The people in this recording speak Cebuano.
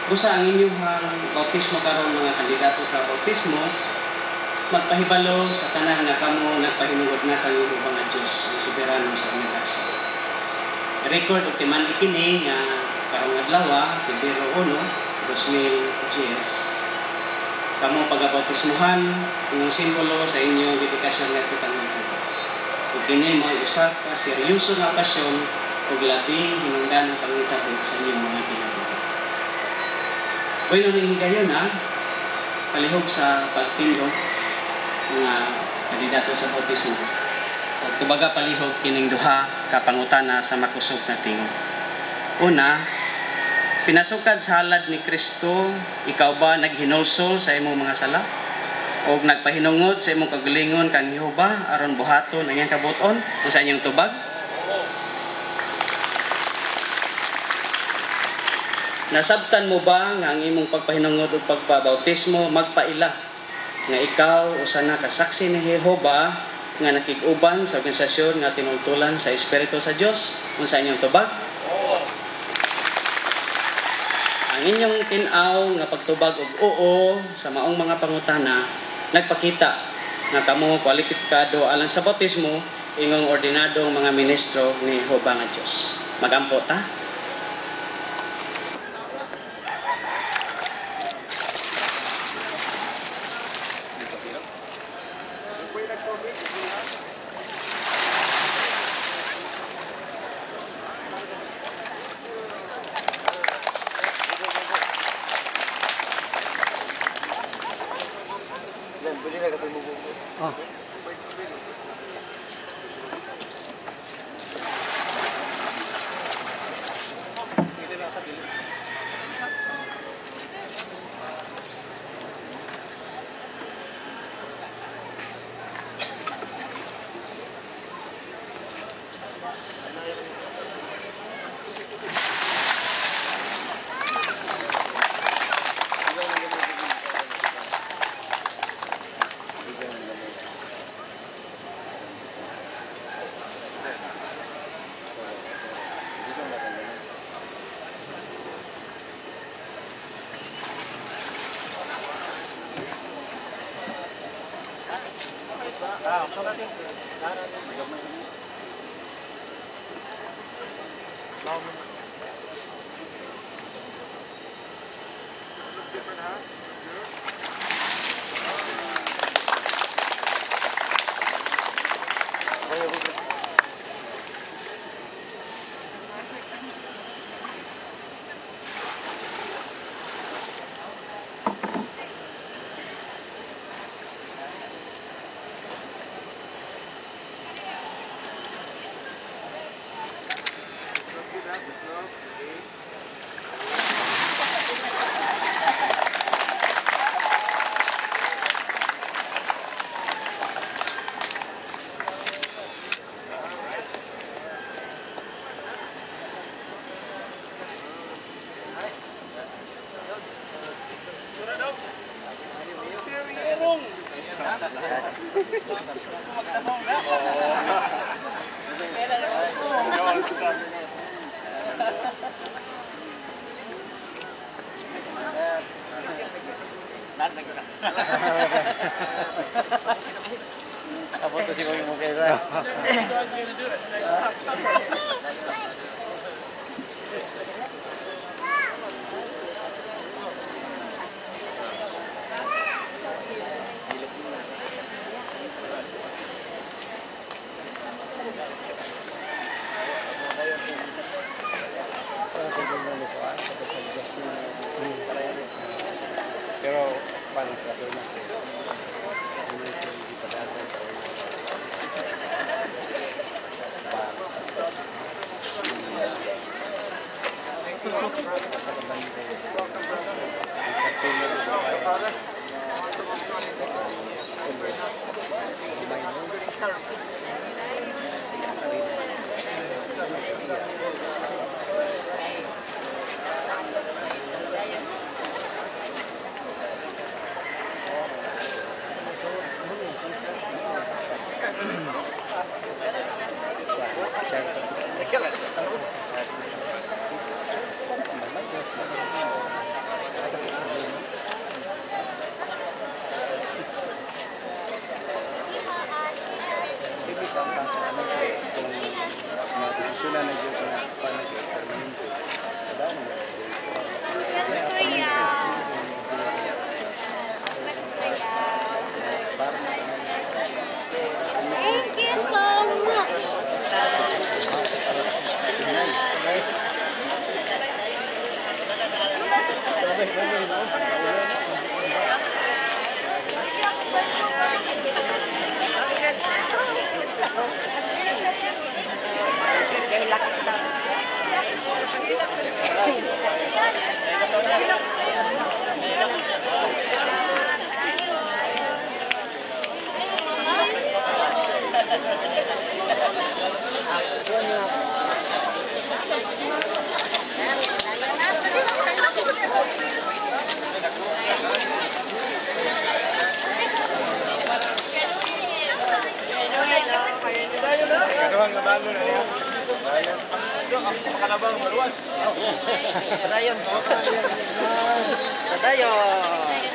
Busa ang inyong bautismo karon, mga kandidato sa bautismo, magpahibalo sa tanan nga kamo nagpahinungod na kang Jehova nga Dios, ang soberano sa universo. Record og timan kini nga karong adlaw, Pebrero 1, 2010, kamo pagabautismuhan ng simbolo sa inyong dedikasyon ngadto kang Jehova. Ug kini mao usa ka seryoso nga okasyon ug labing hinungdanong panghitabo sa inyong mga kinabuhi. Bueno, ning higayon na palihog sa pagtindog mga kandidato sa bautismo, ug tubaga palihog kining duha ka pangutana sa makusog na tingog. Una, pinasukad sa halad ni Kristo, ikaw ba naghinulsol sa imong mga sala o nagpahinungod sa imong kagalingon kang Jehova aron buhaton ang iyang kabuton? Unsa inyong tubag? Nasabtan mo ba nga ang imong pagpahinungod ug pagpabautismo magpaila nga ikaw usa na ka saksi ni Jehova nga nakig-uban sa organisasyon nga tinultulan sa Espiritu sa Dios? Unsa inyong tubag? Ang inyong tin-aw nga pagtubag og oo sa maong mga pangutana nagpakita nga kamo kwalipikado alang sa bautismo ingong ordinadong mga ministro ni Jehova nga Dios. Magampo ta. Oh. Pero paano siya? Pero Kaduhang nabalo na niya. Makalabang maluwas. Padayon. Padayon.